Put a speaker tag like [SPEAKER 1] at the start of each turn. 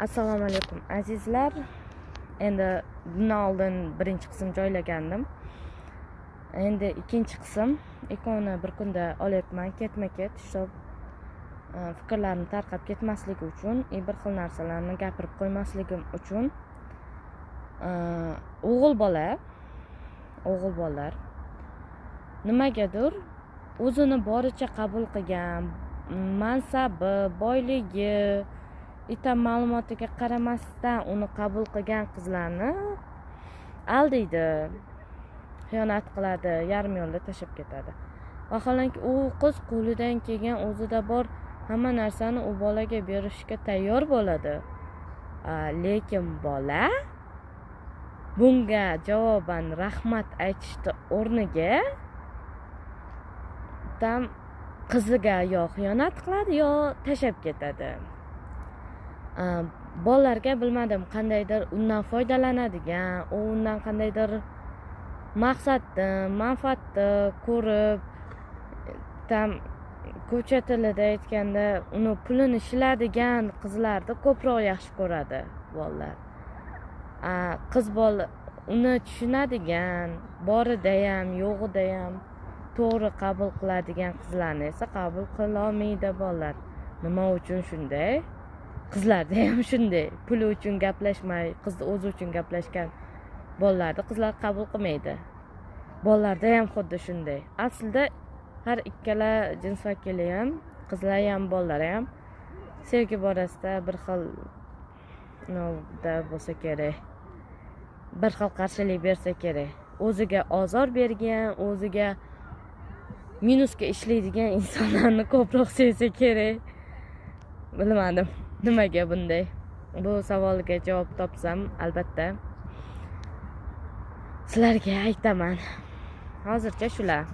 [SPEAKER 1] Assalomu alaykum, azizlar. Endi bundan oldin birinchi qism joylagandim, endi ikkinchi qism. Ikkovini bir kunda olyapman ketma ket, чтоб fikrlarim tarqab ketmasligi uchun и bir xil narsalarni gapirib qo'ymasligim uchun. O'g'il bola, o'g'il bolalar nimagadir o'zini boricha qabul qilgan, mansabi, boyligi itam ma'lumotiga qaramasdan uni qabul qilgan qizlarni aldaydi, xiyonat qiladi, yarim yo'lda tashlab ketadi. Vaholanki, u qiz qo'lidan kelgan, o'zida bor hamma narsani u bolaga berishga tayyor bo'ladi. Lekin bola bunga javoban rahmat aytishni o'rniga там qiziga yo xiyonat qiladi, yo tashlab ketadi. Bolalarga, bilmadim, qandaydir undan foydalanadigan, u undan qandaydir maqsadni, manfaatni ko'rib, там ko'cha tilida aytganda, uni pulini shiladigan qizlarni ko'proq yaxshi ko'radi bolalar. Qiz bola uni tushunadigan, boridayam, yo'g'idayam to'g'ri qabul qiladigan qizlarni esa qabul qilolmaydi bolalar. Nima uchun shunday? Qizlarda ham shunday, puli uchun gaplashmay, qizni o'zi uchun gaplashgan bolalarni qizlar qabul qilmaydi. Bolalarda ham xuddi shunday. Aslida har ikkala jins vakili ham, qizlar ham, bolalar ham sevgi borasida bir xil da bo'lsa kerak, bir xil qarshilik bersa kerak. O'ziga ozor bergan, o'ziga minusga ishlaydigan insonlarni ko'proq sevsa kerak. Bilmadim, nimaga bunday. Bu savolga javob topsam, albatta sizlarga aytaman. Hozircha shular.